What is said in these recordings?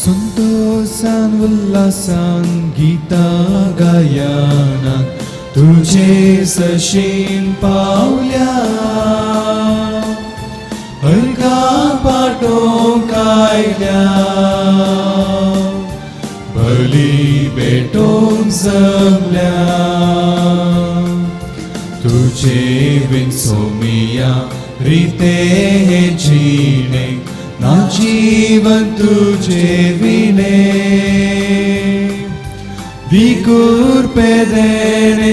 संतोषान उल्हासान गीतां गायनान तुजे सशीन पावल्या अर्गा पाटोवंक आयल्या बली भेटोवंक जमल्या तुजे बीन सोमिया रिते हे जिणे ना जीवन तुजे विणे दिकुर पेदेणे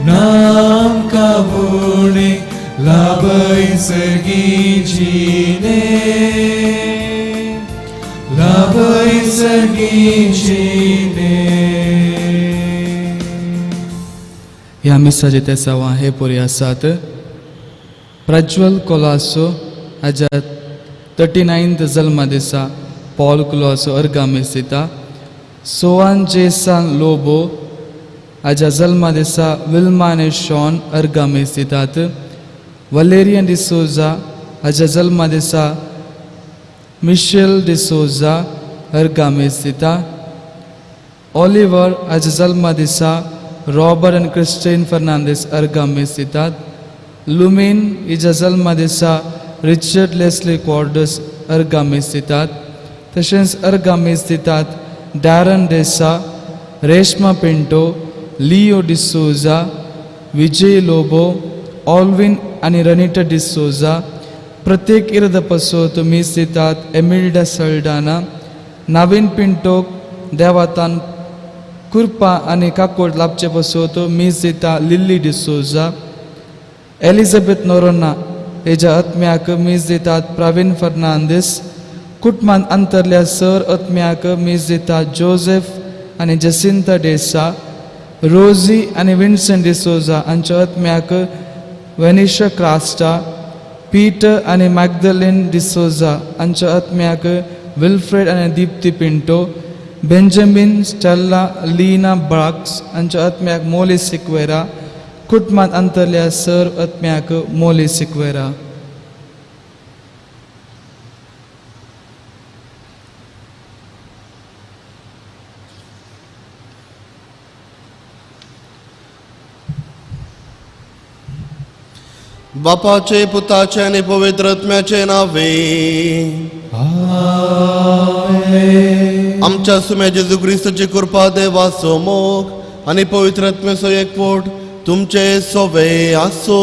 नाम कावुणे लाभय सर्गी जिणे लाभय सर्गी जिणे. ह्या मिसाचे तेसांवां हे पोरी आसात. प्रज्वल कोलासो हाज्या 39th जल्मा दिसा पॉल कुलोसो अर्गा मीस दिता. सोआन जेसान लोबो हाज्या जल्मा दिसा विल्मा आनी शॉन अर्गा मीस दितात. वलेरियन डिसोजा हाज्या जल्मा दिसा मिशेल डिसोजा अर्गा मीस दिता. ऑलिवर हाज्या जल्मा दिसा रॉबर्ट आनी क्रिस्टीन फर्नांडीस अर्गा मीस दितात. लुमीन हिज्या जल्मा दिसा रिचर्ड लेस्ली क्वॉर्डस अर्गा मीस दितात. तशेंच अर्गा मीस दितात डॅरन डेसा, रेश्मा पिंटो, लियो डिसोजा, विजय लोबो, ऑल्विन आनी रनिटा डिसोजा. प्रत्येक इर्द पसोत मीस दितात एमिल्डा सल्डाना, नवीन पिंटोक देवातान कुर्पा आनी काकोट लाभचे पसोत मीस दिता लिल्ली डिसोजा. एलिझाबेथ नोरोना हेज्या आत्म्याक मीस दितात प्रवीण फर्नांदीस. कुटुंबांत अंतरल्या सर आत्म्याक मीस दितात जोसेफ आनी जसिंता डेसा, रोजी आनी विन्संट डिसोजा हांच्या आत्म्याक वेनिशा क्रास्टा, पीटर आनी मॅगदलीन डिसोजा हांच्या आत्म्याक विल्फ्रेड आनी दीप्ती पिंटो, बेंजामीन स्टेल्ला लीना ब्राक्स हांच्या आत्म्याक मोली सिक्वेरा. कुटुंबांत अंतरल्या सर आत्म्याक मोली सिक्वेरा. बापाचे पुताचे आनी पवित्र आत्म्याचे नावे. आमेन. आमच्या सुम्या जेजू क्रिस्ताची कृपा देवाचो मोग आनी पवित्र आत्म्याचो एकवट तुमचे सोवे आसो.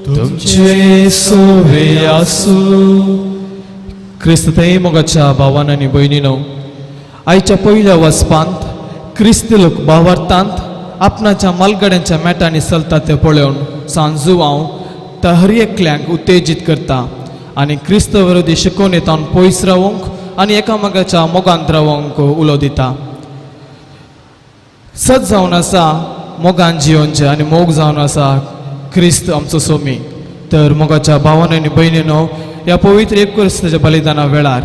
तुमचे सोवे आसो. क्रिस्त थंय मोगाच्या भावान आनी भयणीनो, आयच्या पयल्या वचपांत क्रिस्ती लोक भावार्थांत आपणाच्या मालगाड्यांच्या मेटांनी चलता तें पळोवन सांजू हांव त्या हर एकल्यांक उत्तेजीत करता आनी क्रिस्त विरोधी शिकोवन येतावन पयस रावंक आनी एकामेकाच्या मोगांत रावंक उलो दिता. सत जावन आसा मोगान जियोनचें आनी मोग जावन आसा क्रिस्त आमचो सोमी. तर मोगाच्या भावान आनी भयणीनो, ह्या पवित्र एकवरिस्ताच्या बलिदाना वेळार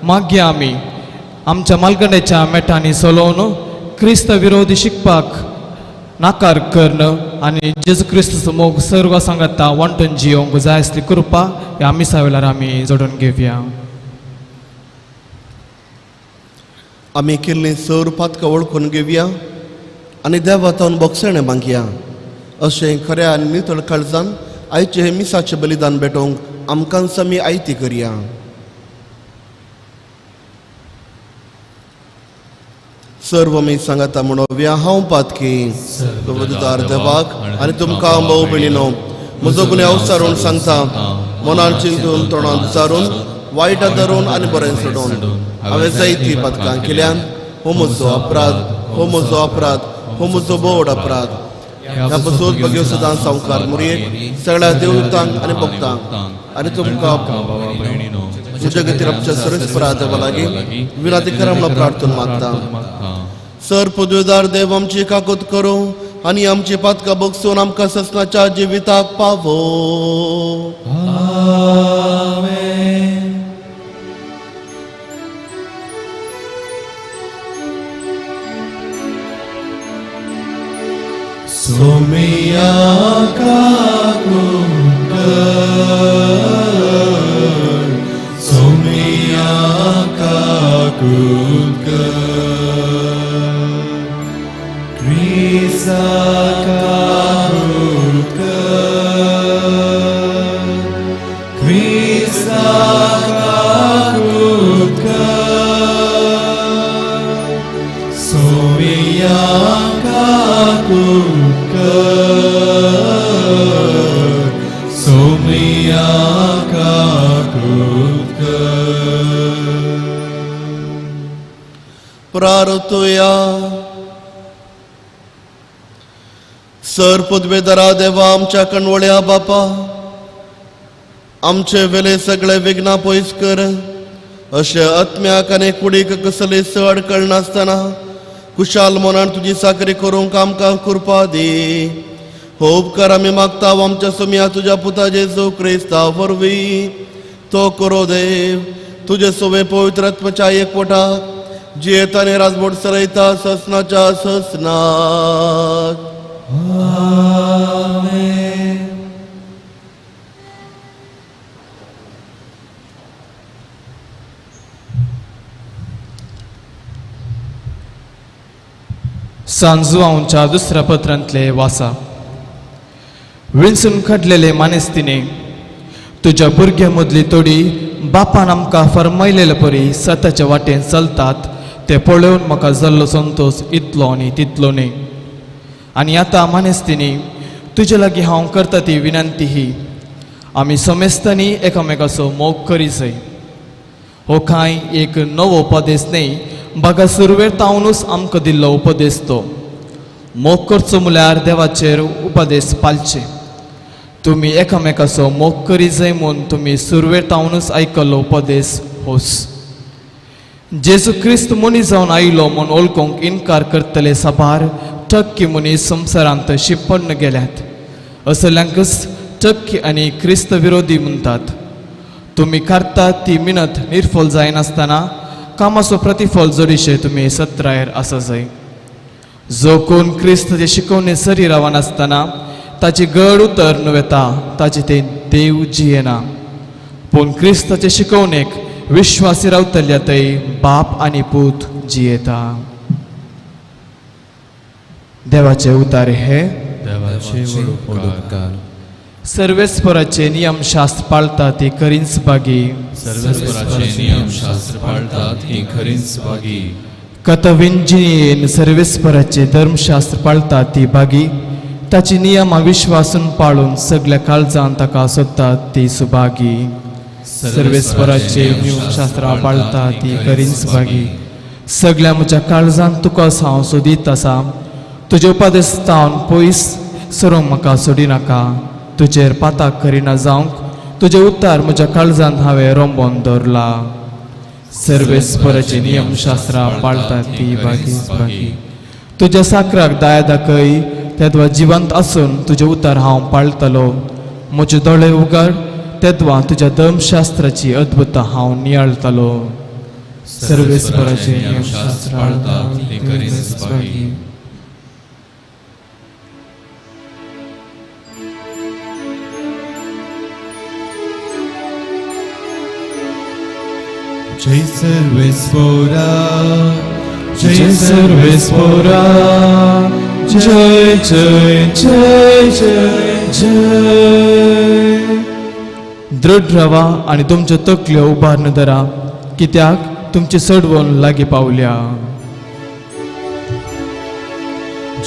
मागया आमी आमच्या मालगड्याच्या मेटांनी चलोवन क्रिस्त विरोधी शिकपाक नाकार कर्ण आनी जेजू क्रिस्तचो मोग सर्व सांगाता वांटून जियोंक जाय आसली कृपा ह्या मिसा वेळार आमी जोडून घेवया. आमी केल्ली सर पातकां वळखून घेवया आनी देवातावन बोगसणें मागया. अशें खऱ्या आनी नितळ काळजान आयचें हें मिसाचें बलिदान भेटोवंक आमकांच आमी आयती करया. सर्व मी सांगाता म्हणोवया, हांव पातकी पवित्र देवाक आनी तुमकां भाव भयणीनो म्हजो गुन्यांव सारून सांगता. मनान चिंतून तोंडान विचारून वायट धरून आनी बरें सोडून हांवें जायती पातकां केल्यान. हो म्हजो अपराध, हो म्हजो अपराध, हो म्हजो बोड अपराध. ह्या पसून बगेव सदां सावकार मुरयेक सगळ्या देवतांक आनी भक्तांक आनी तुमकां म्हज्या खातीर आमच्या सरस्परा देवा लागीं विनाती करा म्हणून प्रार्थना मागता. सर पदवेदार देव आमची काकूत करूं आनी आमची पातकां बगसून आमकां ससनाच्या जिविताक पावो. आमेन. सोमिया काकूत कर, सोमिया काकूत काकूत कर, क्रिस्ता काकूत कर, क्रिस्ता काकूत कर, सोम्या काकूत कर, सोम्या काकूत कर. प्रार्थुया. सर पदवेदारा देवा, आमच्या कणवळ्या बापा, आमचे वेले सगळे विघ्नां पयस कर. अशें आत्म्याक आनी कुडीक कसली चड कळनासतना कुशाल मनान तुजी साकरी करूंक आमकां कृपा दी. हो उपकार आमी मागता आमच्या सोम्या तुज्या पुता जेजू क्रिस्ता वरवीं. तो करो देव तुजे सोवे पवित्र आत्म्याच्या एकवटाक जियेता आनी राजबोट चलयता ससनाच्या ससनाक. आमेन. सांजुआंवच्या दुसऱ्या पत्रांतले वासा. विणसून काडलेले मानेस्तिने, तुज्या भुरग्यां मदली थोडी बापान आमकां फरमायलेले परी सताच्या वाटेन चलतात ते पळोवन म्हाका जाल्लो संतोश इतलो आनी तितलो न्ही. आनी आतां मानेस्तिनी, तुजे लागीं हांव करता ती विनंती ही, आमी समेस्तांनी एकामेकाचो मोग करी जाय. हो कांय एक नवो उपदेश न्हय, बागा सुरवेर तावनूच आमकां दिल्लो उपदेश तो. मोग करचो म्हळ्यार देवाचेर उपदेश पाळचे. तुमी एकामेकाचो मोग करी जाय म्हूण तुमी सुरवेर तावनूच आयकल्लो उपदेश होच. जेजू क्रिस्त मनीस जावन आयलो म्हूण वळखूंक इनकार करतले साबार टक्के मनीस संवसारांत शिपण्ण गेल्यात. असल्यांकच टक्के आनी क्रिस्त विरोधी म्हणटात. तुमी करतात ती मिनत निर्फल जायनासतना कामाचो प्रतिफल जोडीशे तुमी सत्रायर आसा जाय. जो कोण क्रिस्ताचे शिकवणे सरी रावनासतना ताची गड उतर न्हू ताचे ते देव जियेना. पूण क्रिस्ताचे शिकवणेक विश्वासी रावतल्या थंय बाप आनी पूत जियेता. देवाचे उतार हे. देवाचे व्हड उपकार. सर्वेस्पराचे नियमशास्त्र पाळता ती खरींच बागी. सर्वेस्पराचे नियमशास्त्र पाळतात ही खरींच बागी. कथविंजिनीन सर्वेस्पराचे धर्मशास्त्र पाळता ती बागी. ताची नियमां विश्वासून पाळून सगल्या काळजान ताका सोदतात ती सुभागी. सर्वेस्पराचे नियमशास्त्रां पाळता ती खरींच बागी. सगल्या म्हज्या काळजान तुका हांव सोदीत आसा. तुजे उपदेश तावन पयस सरूंक म्हाका सोडिनाका. तुजेर पाताक करिना जावंक तुजें उतार म्हज्या काळजांत हांवें रोंबोन दवरला. सर्वेस्पराचे नियमशास्त्रां पाळता ती बागी बागी. तुज्या साकराक दया दाखय तेदवा जिवंत आसून तुजें उतार हांव पाळटलो. म्हजे दोळे उगाड तेदवा तुज्या धर्मशास्त्राची अद्भुतां हांव नियाळटलो. सर्वेस्पराचे नियमशास्त्र पाळतात ती खरींच बागी. जय सर्वेस्पोरा, जय सर्वेस्पोरा, जय जय जय जय जय. दृढ रावा आनी तुमच्यो तकल्यो उबारून धरा, कित्याक तुमची सडवण लागीं पावल्या.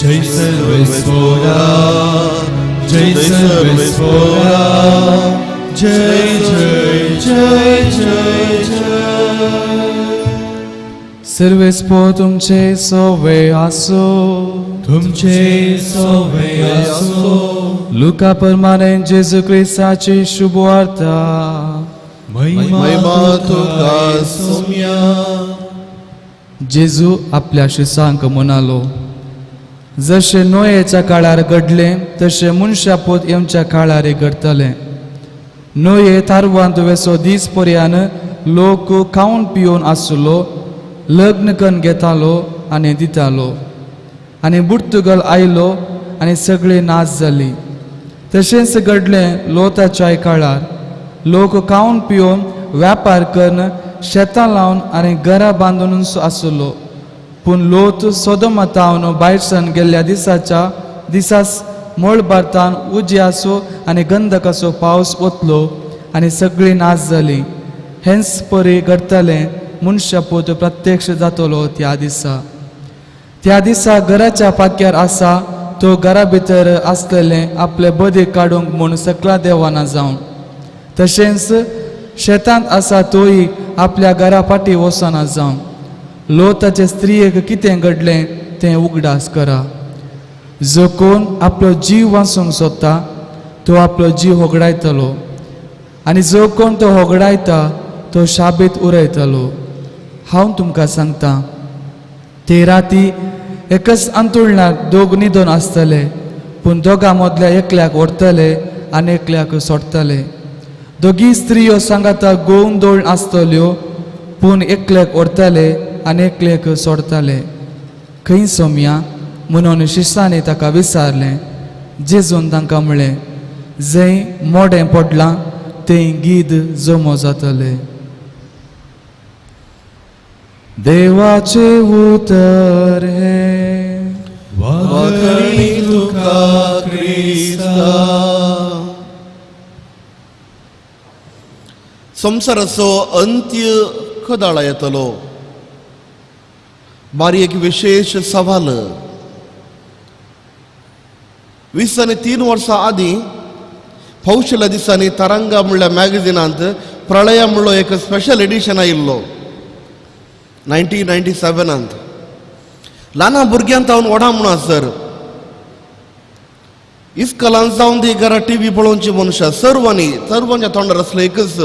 जय सर्वेस्पोरा, जय सर्वेस्पोरा, जय जय जय जय जय. सर्वेस्पो तुमचे सोवे आसो. तुमचे सोवे आसो. लुका प्रमाणे जेजू क्रिस्ताची शुभवार्ता. महिमा तुका सोम्या. जेजू आपल्या शिसांक म्हणालो, जशें नोयेच्या काळार घडलें तशें मनशा पोत येवच्या काळार घडटलें. नोये तारवांत वेसो दीस पर्यान लोक खावन पिवन आसलो, लग्न कन्न घेतालो आनी दितालो, आनी बुर्तुगल आयलो आनी सगळी नाच जाली. तशेंच घडलें लोताच्याय काळार, लोक खावन पिवन व्यापार कन्न शेतां लावन आनी घरां बांदून आसलो. पूण लोत सोदोमातावन भायरसान गेल्ल्या दिसाच्या दिसास मळबारतान उज्याचो आनी गंधकाचो पावस ओतलो आनी सगळीं नाश जालीं. हेंच परी घडटलें मनशापूत प्रत्यक्ष जातलो त्या दिसा. त्या दिसा घराच्या पाक्यार आसा तो घरा भितर आसलेलें आपले बदी काडूंक म्हूण सकला देवाना जावन, तशेंच शेतांत आसा तोय आपल्या घरा फाटी वचना जावन. लोताचे स्त्रियेक कितें घडलें तें उगडास करा. जो कोण आपलो जीव वाचूंक सोदता तो आपलो जीव होगडायतलो आनी जो कोण तो होगडायता तो शाबीत उरयतलो. हांव तुमकां सांगता, ते राती एकच अंतुळणाक दोग न्हिदोन आसतले, पूण दोगां मदल्या एकल्याक व्हरतले आनी एकल्याक सोडटले. दोगी स्त्रियो सांगाता गोवन दोळ आसतल्यो, पूण एकल्याक व्हरतले आनी एकल्याक सोडटले. खंय सोमया म्हणून शिसांनी ताका विचारलें. जेजून तांकां म्हळें, जंय मोडें पडलां थंय गीद जमो जातले. देवाचे उतर हे. वाखणी तुका क्रिस्ता. संवसाराचो अंत्य कदाळा येतलो. बारी एक विशेश सवाल. 20 आनी 3 वर्सां आदीं पावशेल्या दिसांनी तरंगा म्हणल्या मॅगझिनांत प्रळया म्हणलो एक स्पेशल एडिशन आयिल्लो 1997. ल्हाना भुरग्यांत हांव व्हडा म्हणून सर इस्कलान जावन ती घरा टी व्ही पळोवची मनशां सर्वांनी सर्वांच्या तोंडार आसलो एकच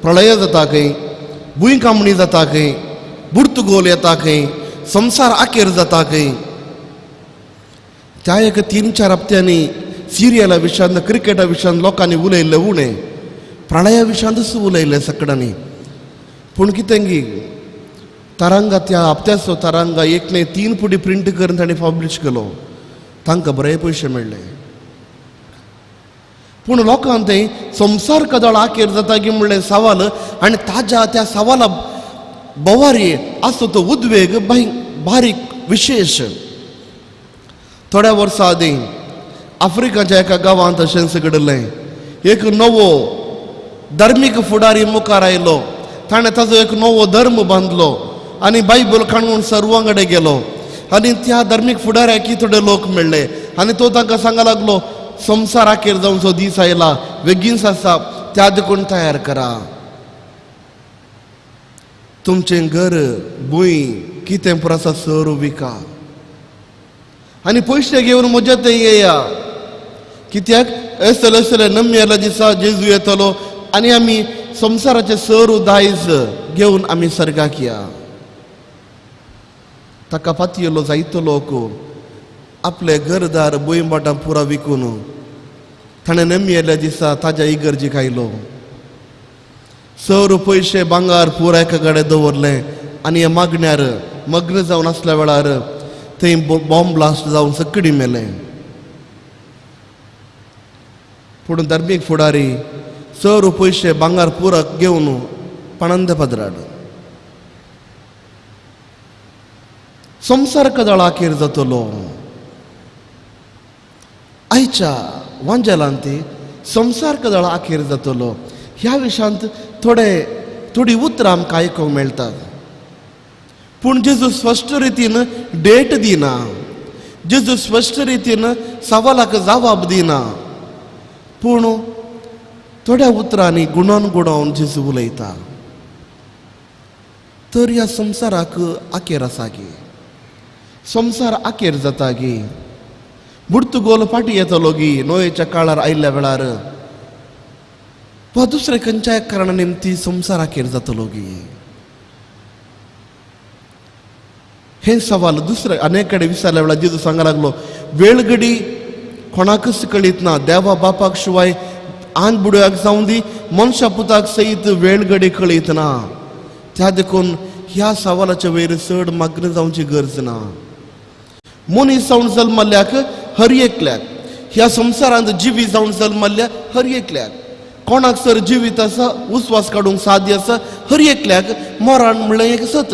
प्रळय जाता खंय, भूंय कामणी जाता खंय, बुर्तुगोल येता खंय, संवसार आखेर जाता खंय. त्या एक 3-4 हप्त्यांनी सिरियला विशयांत क्रिकेटा विशयांत लोकांनी उलयल्लें उणें, प्रळया विशयांतूच उलयलें सगळ्यांनी. पूण कितें गी तरंगा त्या हप्त्याचो तरंगा 1 न्हय 3 पुडी प्रिंट करून तांणी पब्लिश केलो. तांकां बरे पयशे मेळ्ळे. पूण लोकांक तें संवसार कदळ आखेर जाता की म्हणलें सवाल आनी ताज्या त्या सवाला बोवारी आसतो तो उद्वेग बारीक विशेश. थोड्या वर्सां आदीं आफ्रिकाच्या एका गांवांत अशेंच घडलें. एक नवो धर्मीक फुडारी मुखार आयलो. ताणें ताजो एक नवो धर्म बांदलो आनी बायबल काडून सर्वां कडेन गेलो आनी त्या धर्मीक फुडाऱ्याक थोडे लोक मेळ्ळे आनी तो तांकां सांगा लागलो, संवसार आखेर जावचो दीस आयला, बेगीनच आसा, त्या देखून तयार करा तुमचें घर भूंय कितें पुरो आसा सर्व विका आनी पयशे घेवन म्हज्या थंय येया. कित्याक असले असले नम्याल्या दिसा जेजू येतलो आनी आमी संवसाराचें सर्व दायज घेवन आमी सर्गाक या. ताका पातयेलो जायतो लोक आपले घरदार भूंय भाटां पुरा विकून ताणें नम्येल्या दिसा ताज्या इगर्जीक आयलो. सर्व पयशे भांगर पुरा एका कडेन दवरलें आनी ह्या मागण्यार मग्न जावन आसल्या वेळार थंय बॉम्ब ब्लास्ट जावन सगळीं मेलें. पूण धर्मीक फुडारी सर्व पयशे भांगर पुरा घेवन पणंद पदराड. संवसार कदळ आखेर जातलो. आयच्या वांजेलांत संवसार कदळ आखेर जातलो ह्या विशयांत थोडी उतरां आमकां आयकूंक मेळटात. पूण जेजू स्पश्ट रितीन डेट दिना, जेजू स्पश्ट रितीन सवालाक जवाब दिना, पूण थोड्या उतरांनी गुणोन गुणोवन जेजू उलयता. तर ह्या संवसाराक आखेर आसा गी, संवसार आखेर जाता गी, बुर्तुगोल फाटी येतलो गी नोयेच्या काळार आयिल्ल्या वेळार, वा दुसऱ्या खंयच्याय कारणा निमती संवसार आखेर जातलो गी. हें सवाल दुसऱ्या अनेक कडेन विचारल्या वेळार जेजू सांगा लागलो, वेळगडी कोणाकच कळीत ना, देवा बापाक शिवाय आन बुडव्याक जावं दी मनशा पुताक सयत वेळगडी कळीत ना. त्या देखून ह्या सवालाच्या वयर चड मागणी जावची गरज ना. मनीस जावन जल्मल्ल्याक हर एकल्याक, ह्या संवसारांत जिवी जावन जल्मल्ल्या हर एकल्याक कोणाक सर जिवीत आसा, उस्वास काडूंक साध्य आसा, हर एकल्याक मरण म्हणलें एक सत,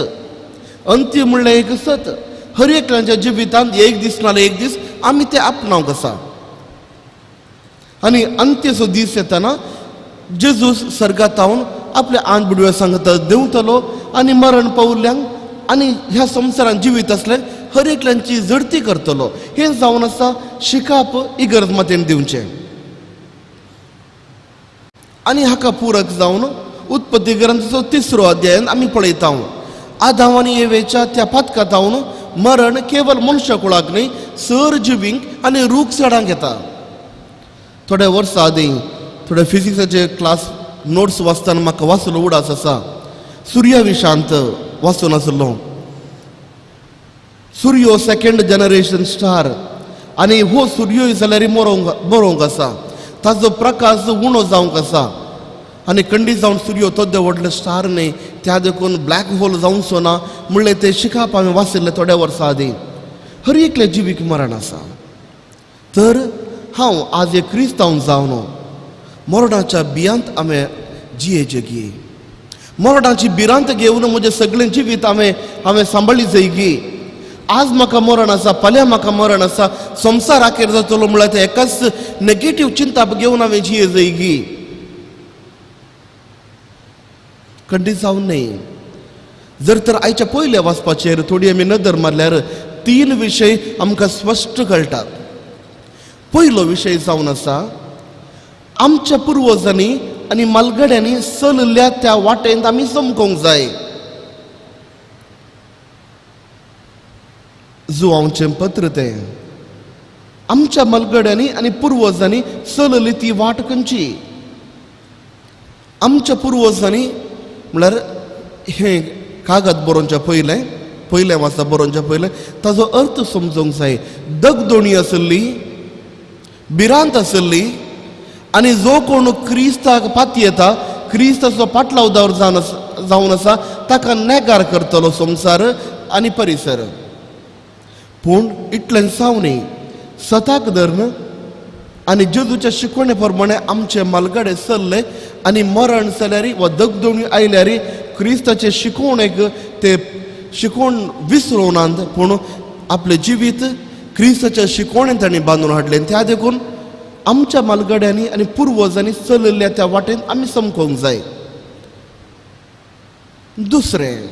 अंत्य म्हणलें एक सत. हर एकल्याच्या जिवितांत एक दीस नाल्यार एक दीस आमी ते आपणावंक आसा. आनी अंत्याचो दीस येतना जेजूस सर्गातावन आपल्या आंत बुडव्या सांगता देंवतलो आनी मरण पावल्ल्यांक आनी ह्या संवसारांत जिवीत आसल्यार हर एकल्यांची झडती करतलो. हें जावन आसा शिकाप इगर्ज मातेन दिवचें. आनी हाका पूरक जावन उत्पत्ती ग्रंथाचो 3रो अध्यायान आमी पळयता आदांव आनी एवेच्या त्या पातकातावन मरण केवल मनशा कुळाक न्हय सर जिवींक आनी रूख झाडांक येता. थोड्या वर्सां आदीं थोड्या फिजिक्साचे क्लास नोट्स वाचतना म्हाका वाचलो उडास आसा, सुर्या विशांत वाचून आसलो. सुर्यो सेकेंड जनरेशन स्टार आनी हो सुर्यो जाल्यार मरोंक आसा, ताजो प्रकाश उणो जावंक आसा आनी खंडीत जावन सुर्यो तद्दे व्हडले स्टार न्हय, त्या देखून ब्लॅक होल जावचो ना म्हणलें तें शिकाप हांवें वाचिल्लें थोड्या वर्सां आदीं. हर एकल्या जिवीक मरण आसा. तर हांव आज एक क्रिस्तांव जावन मरणाच्या बियांत हांवें जियेचें गी, मरणाची भिरांत घेवन म्हजें सगळें जिवीत हांवें सांबाळ्ळी जायगी. आज म्हाका मरण आसा, फाल्यां म्हाका मरण आसा, संवसार आखेर जातलो म्हळ्यार तें एकाच नेगेटीव चिंताप घेवन हांवें जिये जायगी. खंडीत जावन न्हय. जर तर आयच्या पयल्या वाचपाचेर थोडी आमी नदर मारल्यार 3 विशय आमकां स्पश्ट कळटात. पयलो विशय जावन आसा आमच्या पुर्वजांनी आनी मालगड्यांनी चलल्या त्या वाटेंत आमी चमकोंक जाय. जुवांवचें पत्र तें आमच्या मालगड्यांनी आनी पुर्वजांनी चलली ती वाट खंयची? आमच्या पुर्वजांनी म्हळ्यार हें कागद बरोवच्या पयलें, पयलें वाचा बरोवच्या पयलें ताजो अर्थ समजूंक जाय. दगदोणी आसली, भिरांत आसली आनी जो कोण क्रिस्ताक पातयेता, क्रिस्ताचो पाटलावदार जावन आसा ताका नेगार करतलो संवसार आनी परिसर. पूण इतलें जावं न्ही, सताक धरून आनी जेजूच्या शिकवणे प्रमाणे आमचे मालगाडे चल्ले आनी मरण जाल्यार वा दगदोणी आयल्यार क्रिस्ताचे शिकवणेक ते शिकवण विसरोनात, पूण आपलें जिवीत क्रिस्ताच्या शिकवणेन तांणी बांदून हाडलें. त्या देखून आमच्या मालगड्यांनी आनी पुर्वजांनी चलयल्ल्या त्या वाटेन आमी चमकोंक जाय. दुसरें,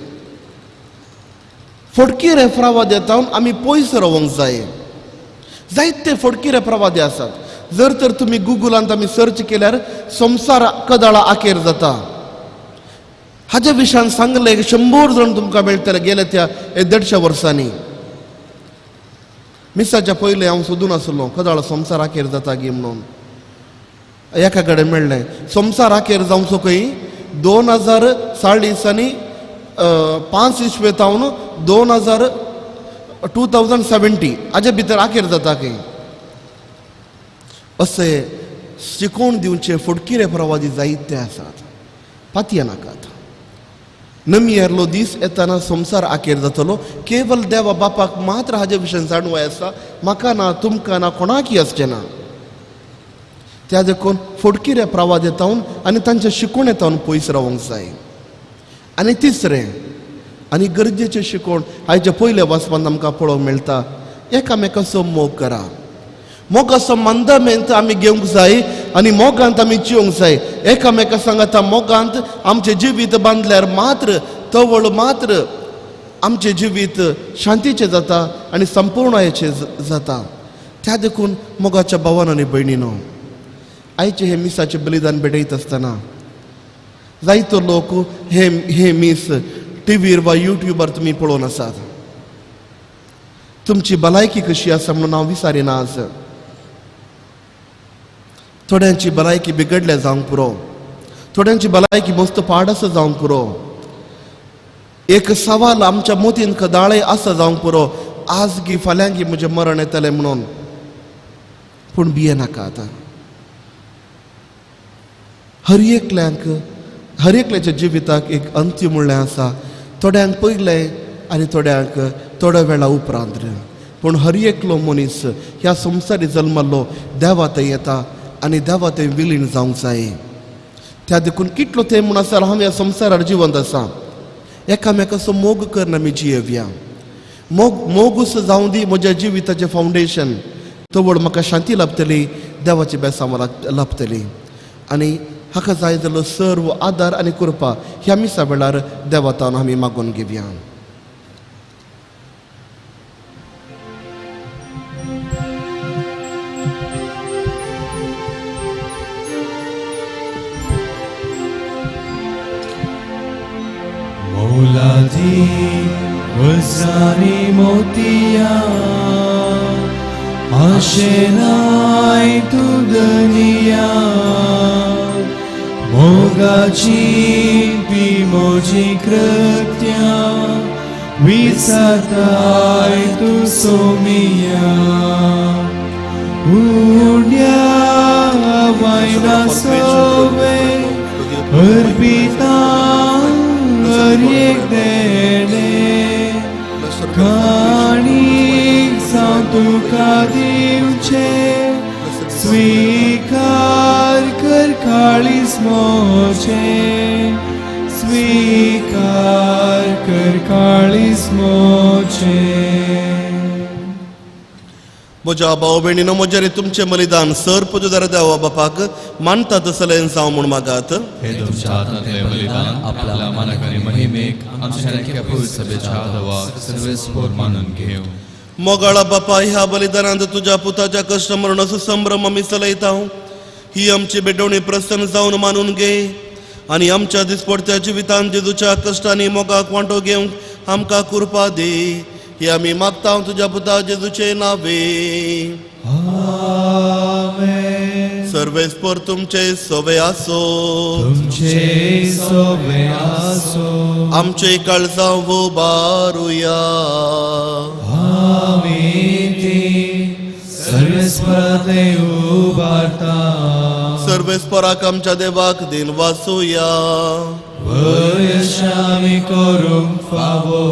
फटकी रेफ्रावाद येता आमी पयस रावंक जाय. जायते फटकी रेफ्रावादी आसात. जर तर तुमी गुगलांत आमी सर्च केल्यार संवसार कदाळा आखेर जाता हाज्या विशयान सांगलें 100 जाण तुमकां मेळटले गेले त्या 150 वर्सांनी. मिसाच्या पयलें हांव सोदून आसलो कदाळ संवसार आखेर जाता गी म्हणून, एका कडेन मेळ्ळें संवसार आखेर जावचो खंय 2040 आनी 5 इस्वेतावन 2070 हाजे भितर आखेर जाता खंय. अशें शिकोवन दिवचे फटकिरे प्रवादी जायते आसात, पातये नाकात. नमियेरलो दीस येतना संवसार आखेर जातलो. केवल देवा बापाक मात्र हाजे विशयान जाणवाय आसा, म्हाका ना, तुमकां ना, कोणाकय आसचें ना. त्या देखून फटकिरे प्रवाद येतावन आनी तांच्या शिकवण येतावन पयस रावंक जाय. आनी तिसरें आनी गरजेचें शिकवण आयच्या पयल्या वाचपांत आमकां पळोवंक मेळटा, एकामेकाचो मोग करा. मोगाचो मंदामेंत आमी घेवंक जाय आनी मोगांत आमी जिवंक जाय. एकामेका सांगाता मोगांत आमचें जिवीत बांदल्यार मात्र तवळ मात्र आमचें जिवीत शांतीचें जाता आनी संपूर्णायेचें जाता. त्या देखून मोगाच्या भावान आनी भयणीनो, आयचें हें मिसाचें बलिदान भेटयत आसतना जायतो लोक हे हे मीस टिवीर वा युट्यूबार तुमी पळोवन आसात. तुमची भलायकी कशी आसा म्हणून हांव विचारिना. आज थोड्यांची भलायकी बिगडल्या जावंक पुरो, थोड्यांची भलायकी मस्त पाड आसा जावंक पुरो, एक सवाल आमच्या मोतीन कदाळे आसा जावंक पुरो, आज गी फाल्यां गी म्हजें मरण येतलें म्हणून. पूण भिये नाका. आतां हर एकल्यांक, हर एकल्याच्या जिविताक एक अंत्य म्हणलें आसा. थोड्यांक पयलें आनी थोड्यांक थोड्या वेळा उपरांत. पूण हर एकलो मनीस ह्या संवसारी जल्मल्लो देवा थंय येता आनी देवा थंय विलीन जावंक जाय. त्या देखून कितलो तें म्हूण आसा हांव ह्या संवसारार जिवंत आसा, एकामेकाचो मोग करना आमी जियेवया. मोग मोगूस जावं दी म्हज्या जिविताचें फावंडेशन, तवळ म्हाका शांती लाभतली, देवाची बेसांव लाभतली. आनी हाका जाय जाल्लो सर्व आदार आनी कृपा ह्या मिसा वेळार देवातान आमी मागून घेवया. मोलादी वजारी मोतिया आशेनाय तूं दनिया मोगाची ती मोजी कृत्या विसरताय तूं सोमिया उड्या वायना सोवे अर्पिता हर एक देणे काणीक जावं तुका दिवचें स्वीकार कर काळीज मोचें स्वीकार कर काळीज मोचें. म्हज्या भाव भयणीनो, म्हजें आनी तुमचें बलिदान सर पुजदार देवा बापाक मानता तसलें जावं म्हूण मागात. हे तुमच्या हातांतलें बलिदान आपल्या मानक आनी महिमेक आमच्या सारक्या पवित्र सभेच्या देवाक सर्वेस्पोर मानून घेवं. मोगाळा बापा, ह्या बलिदानांत तुज्या पुताच्या कश्ट मरणाचो संभ्रम आमी चलयता. ही आमची भेटवणी प्रसन्न जावन मानून घे आनी आमच्या दिसपडत्या जिवितांत जेजूच्या कश्टांनी मोगाक वांटो घेवंक आमकां कृपा दी. ही आमी मागता तुज्या पुता जेजूचे नावे. आमेन. सर्वेस्पोर तुमचे सोवे आसो, तुमचे सोवे आसो. आमचे काळजां उबारुया. आमी ती सर्वेस्परांतले उबारता. सर्वेस्पराक आमच्या देवाक दिन वासूया. वयशामी करूंक फावो.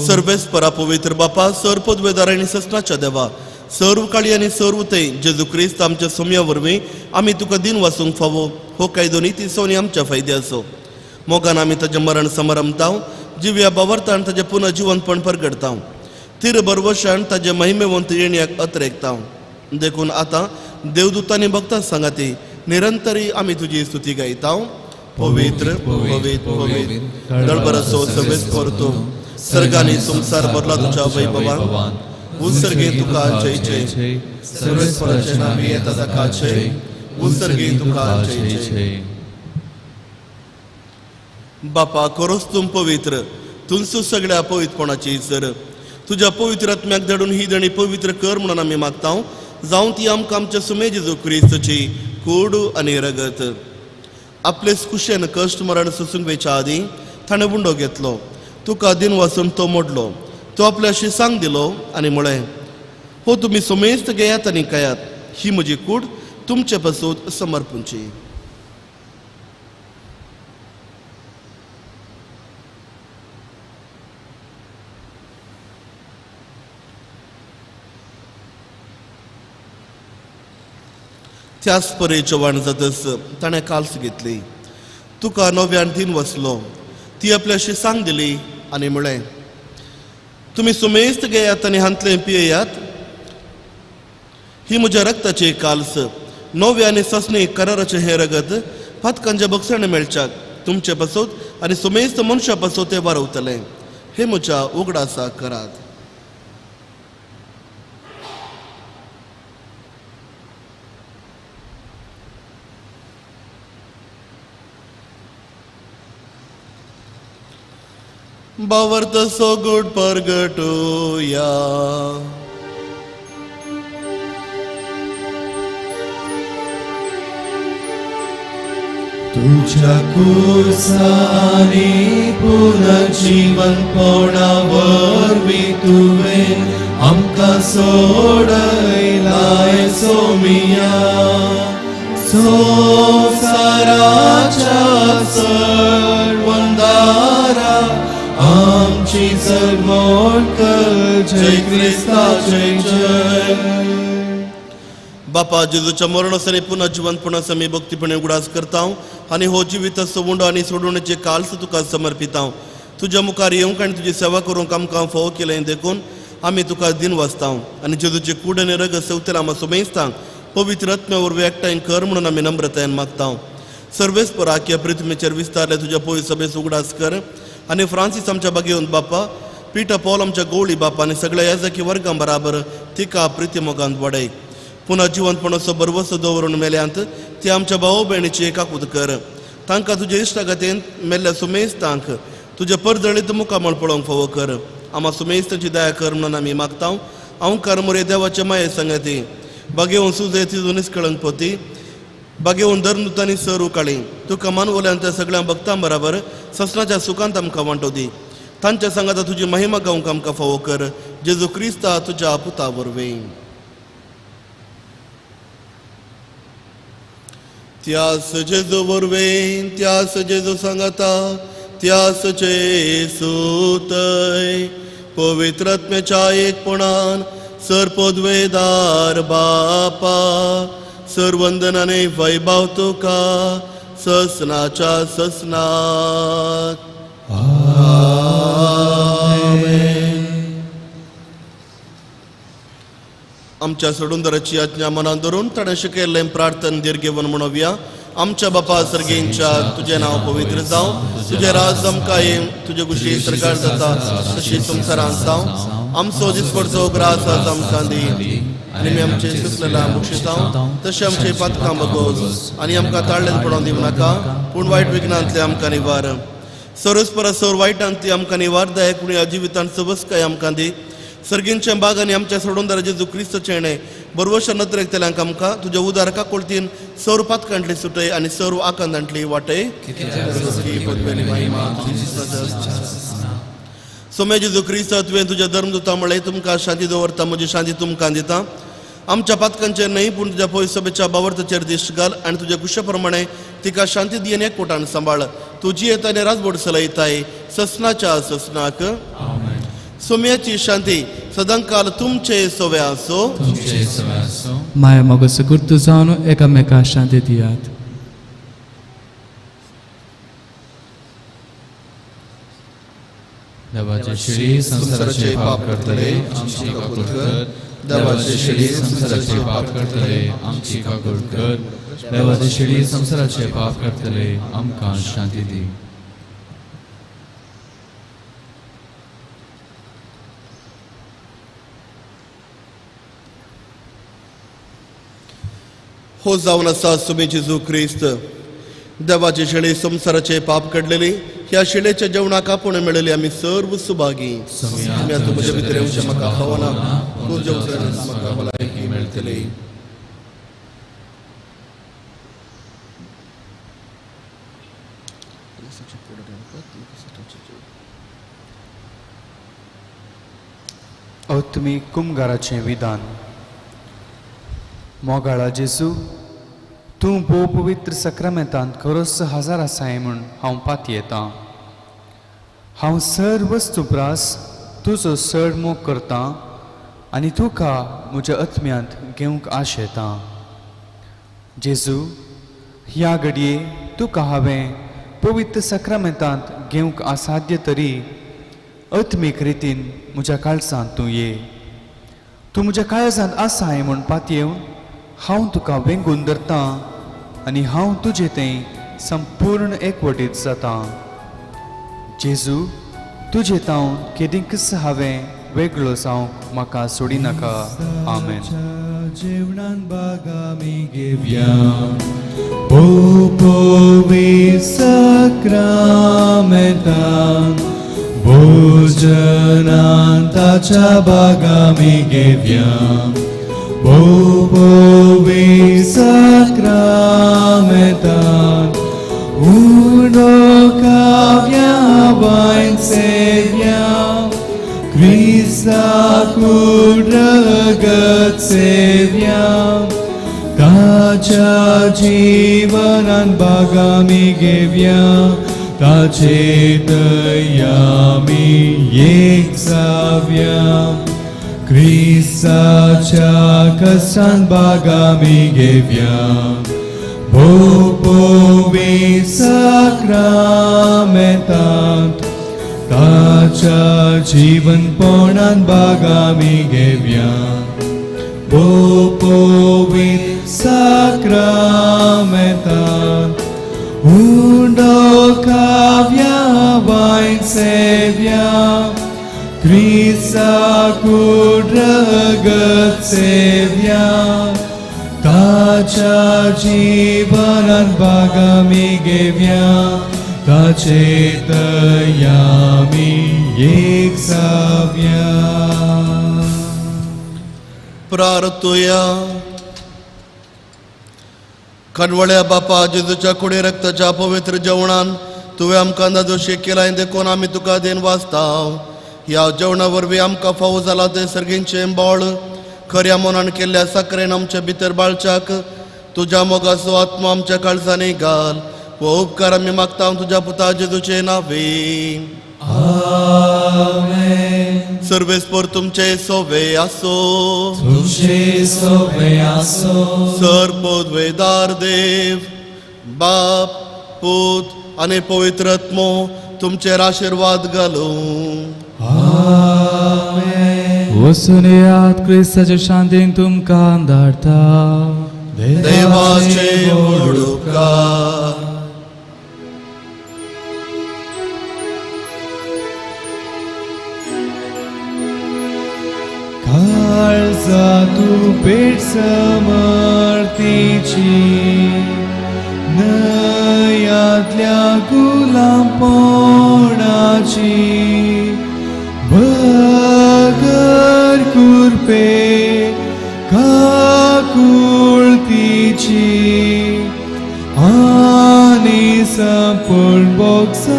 सर्वेस्परा पवित्र बापा, सर पदवेदार आनी ससनाच्या देवा, सर्व काळी आनी सर्व थंय जेजू क्रिस्त आमच्या सोम्या वरवीं आमी तुका दिन वासूंक फावो. हो कायदो नितीचो आनी आमच्या फायद्याचो. मोगान आमी ताजें मरण समारंभताव, जिव्या बावरतान ताजें पुनः जिवंतपण परगडताव, तिर बरवशान ताजें महिमेवंत येण्याक अत्रेकताव. देखून आतां देवदूतांनी भक्तां सांगाती निरंतरी आमी तुजी स्तुती गायताव. पवित्र पवित्र पवित्र दळबराचो सर्वेस्पर तूं, सर्गांनी संवसार भरला तुज्या वैभवान. उत्सर्गे तुका जय जय, सर्वेस्पराचे नांवी येता ताका जय. उत्सर्गे तुका जय जय. बापा, खरोच तूं पवित्र, तुंच सगळ्या पवित्रपणाची सर. तुज्या पवित्र आत्म्याक धाडून ही देणी पवित्र कर म्हणून आमी मागता. जावं ती आमकां आमच्या सुमे जेजू क्रिस्तची कूड आनी रगत. आपलेच कुशेन कश्ट मरण सोसूंक वेच्या आदीं ताणें उंडो घेतलो, तुका दिन वाचून तो मोडलो, तो आपल्या शिसांक दिलो आनी म्हळें, हो तुमी सोमेस्त घेयात आनी खायात, ही म्हजी कूड तुमचे पासून समर्पूंची. त्याच परे जेवण जातच ताणें काल्स घेतली, तुका नव्यान दिन वसलो, ती आपल्या शिसांक दिली आनी म्हळें, तुमी सुमेस्त घेयात आनी हांतलें पियेयात, ही म्हज्या रक्ताची काल्स, नव्या आनी ससणी कराराचें हें रगत पातकांच्या बक्षाणे मेळच्याक तुमचे पासत आनी सुमेस्त मनशा पासत तें वारवतलें. हे म्हज्या उगडासा करात. बावर्त सोगूट परगटूया. तुझ्या कुसानी पुनर्जीवनपणा वरवीं तुवें आमकां सोडयलाय सोमिया. संवसाराच्या सर्वंदारा आमची चलवण कर, जय क्रिस्ता जय जय. बापा जेजूच्या मरण पुन्हा जिवंतपणाचो आमी भक्तीपणे उगडास करता आनी हो जिविताचो उंडो आनी सोडवणेचे काल्स तुका समर्पिता. तुज्या मुखार येवंक आनी तुजी सेवा करूंक आमकां फावो केलें देखून आमी तुका दिन वाचता आनी जेजूचे कूड आनी रगत सवतेला आमकां सुमेस्तांक पवित्र आत्म्या वरवीं एकठांय कर म्हणून आमी नम्रतायेन मागता. सर्वेस्पर आख्या पृथ्वीचेर विस्तारले तुज्या पवित्र सभेचो उगडास कर आनी फ्रांसीस आमच्या बागेवन बापा, पीटर पॉल आमच्या गवळी बापा आनी सगळ्या याजकी वर्गां बराबर तिका प्रिती मोगांत वाडय. पुन्हा जिवंतपणाचो बरवसो दवरून मेल्यांत ती आमच्या भाव भयणीची एकाकूत कर. तांकां तुजे इश्टागतीन मेल्ल्या सुमेस्तांक तुजे परजळीत मुखामळ पळोवंक फावो कर. आमा सुमेस्तांची दया कर म्हणून आमी मागता. अंकार मोरे देवाचे माये सांगाती बागेवन सुजे तिजून निस्कळंक पोती बागेवन धर्मदूतांनी सर उकाळी तुका मानवल्यान त्या सगळ्या भक्तां बराबर ससनाच्या सुखांत आमकां वांटो दी. तांच्या सांगाता तुजी महिमा गावंक आमकां फावो कर. जेजू क्रिस्ता तुज्या पुता वरवीं. त्यास जेजू वरवीं, त्यास जेजू सांगाता, त्यास जेसूतय पवित्र आत्म्याच्या एकपणान सरपदवेदार बापा सरवंदनाने वैभव तुका ससनाच्या ससनाक. आमेन. आमच्या सोडूनदाराची आज्ञा मनान धरून ताणें शिकयल्लें प्रार्थन दीर्घेवन म्हणोवया. आमच्या बापा सर्गेंच्या तुजें नांव पवित्र जावं, तुजें राज आमकां येवं, तुजे कुशी सरकार जाता तशी संवसारांत जावं. आमचो दिसपडचो ग्रास आज आमकां दी आनी आमी आमचे सुचलेल्या बक्षितां तशें आमचे पातकां बगोस आनी आमकां ताळ्ळें पडोवन दिवं नाका, पूण वायट विघ्नांतले आमकां निवार. सरस परस सर वायटांतली आमकां निवार दायक पूण ह्या जिवितांत सबसकाय आमकां दी. सर्गींच्या बागांनी आमच्या सोडूनदारा जेजू क्रिस्तचें हेणें बरवशा नदरेक तेल्यांक आमकां तुज्या उदार काकुळतीन सर्व पातकांतली सुटय आनी सर्व आकांतांतली वाटय. सोम्या जेजू क्रिस्त तुवें तुज्या धर्मदूता म्हळें तुमकां शांती दवरता, म्हजी शांती तुमकां दिता. आमच्या पातकांचेर न्हय पूण तुज्या पवित्र सभेच्या बावर्ताचेर दिश्ट घाल आनी तुज्या कुशा प्रमाणे तिका शांती दी आनी एकवटान सांबाळ. तुजी येता आनी राजबोड चलयताय ससनाच्या ससनाक. सोम्याची शांती सदांकाल तुमचे सोवे आसो. माया मोगाचो गुर्तू जावन एकामेका शांती दियात. देवाचे शिडी संसाराचे पाप करतले आमची काकूट कर. देवाचे शिडी संसाराचे पाप करतले आमची काकूट कर. देवाचे शिडी संसाराचे पाप करतले आमकां शांती दी. हो जावन आसा सुमी जेजू क्रिस्त देवाचे शेळी संवसाराचे पाप काडलेली ह्या शेळेच्या जेवणाक आपोवणें मेळिल्ली आमी सर्व सुभागी. तूं म्हजे भितर येवचें म्हाका फावना, तूं जेवचें म्हाका भलायकी मेळटली. अत्मी कुमगाराचें विधान. मोगाळा जेजू, तूं भोव पवित्र सक्रामेंतांत खरोच हजार आसाय म्हूण हांव पातयेतां. हांव सर वस्तू प्रास तुजो चड मोग करतां आनी तुका म्हज्या आत्म्यांत घेवंक आशेतां. जेजू, ह्या घडये तुका हांवें पवित्र सक्रामेंतांत घेवंक असाध्य तरी आत्मीक रितीन म्हज्या काळजांत तूं ये. तूं म्हज्या काळजांत आसाय म्हूण पातयेवन हांव तुका वेंगून धरतां आनी हांव तुजे थंय संपूर्ण एकवटीत जातां. जेजू, तुजे तावन केदींकच हांवें वेगळो जावंक म्हाका सोडिनाका. आमेन. जेवणान बागामी घेवया भोव सक्रामेंतान भोजनान ताच्या बागामी घेवया भोव सक्रामेंतान उंडो काव्या वायन सेव्या क्रिस्ता कूड रगत सेव्या ताच्या जीवनान बागामी घेवया ताचे तयामी एक जाव्या. क्रिस्ताच्या कश्टान बागामी घेवया भोव पवित्र साक्रामेंतांत ताच्या जिवनपणान बागामी घेवया भोव पवित्र साक्रामेंतांत उंडो काव्या वायन सेव्या क्रिस्ताकू रगत सेव्या ताच्या जीवनान बागामी घेवया ताचे तयामी एक जावया. प्रार्थुया. खणवळ्या बापा जेजूच्या कुडी रक्ताच्या पवित्र जेवणान तुवें आमकां दादोशी केलाय देखून आमी तुका देन वाचता. ह्या जेवणा वरवीं आमकां फावो जाला तें सर्गींचें बळ खऱ्या मनान केल्ल्या साकरेन आमच्या भितर बाळच्याक तुज्या मोगाचो आत्मो आमच्या काळजांनी घाल. हो उपकार आमी मागता तुज्या पुता जेजूचे नावे. आमेन. सर्वेस्पर तुमचे सोवे आसो. तुमचे सोवे आसो. सर पदवेदार देव बाप पूत आनी पवित्र आत्मो तुमचेर आशिर्वाद घालूं. आमेन. वचून येयात क्रिस्ताचे शांतीन तुमकां धाडटा. देवाचे व्हड उपकार. काळजा तूं पेट समर्थीची न्हंयांतल्या गुलामपणाची बगर कुरपे काकुळतीची आनी संपूर्ण बोगसाण्याची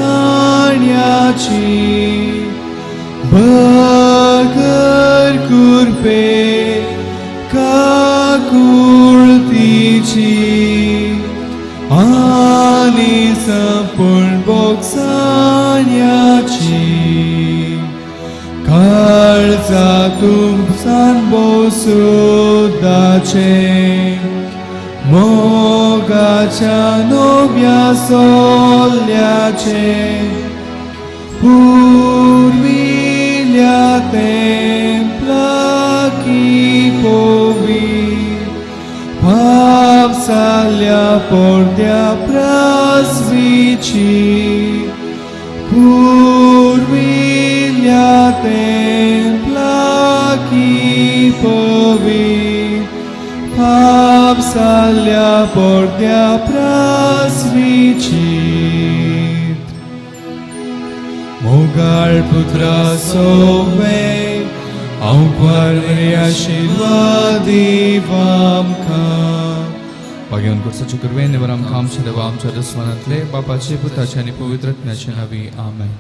बगर कुरपे काकुळतीची आनी संपूर्ण बोगसाण्याची काळजा तुमसान बोसुदाचे मोगाच्या नव्या सोल्याचे पुर्विल्या तेंपलाकी पोवी पाप जाल्या पडद्या प्रासवीची पुर्विल्या तेंपलाकी पोवी पाप जाल्या पडद्या प्रासवीची. मोगाळ पुत्रा सोवे हांव क्वार आशिर्वाद आमकां. भाग्यवान कुर्साचे कुरवें निवर आमकां आमच्या देवा आमच्या दुस्मानांतले बापाचे पुताचे आनी पवित्र आत्म्याचे नांवी. आमेन.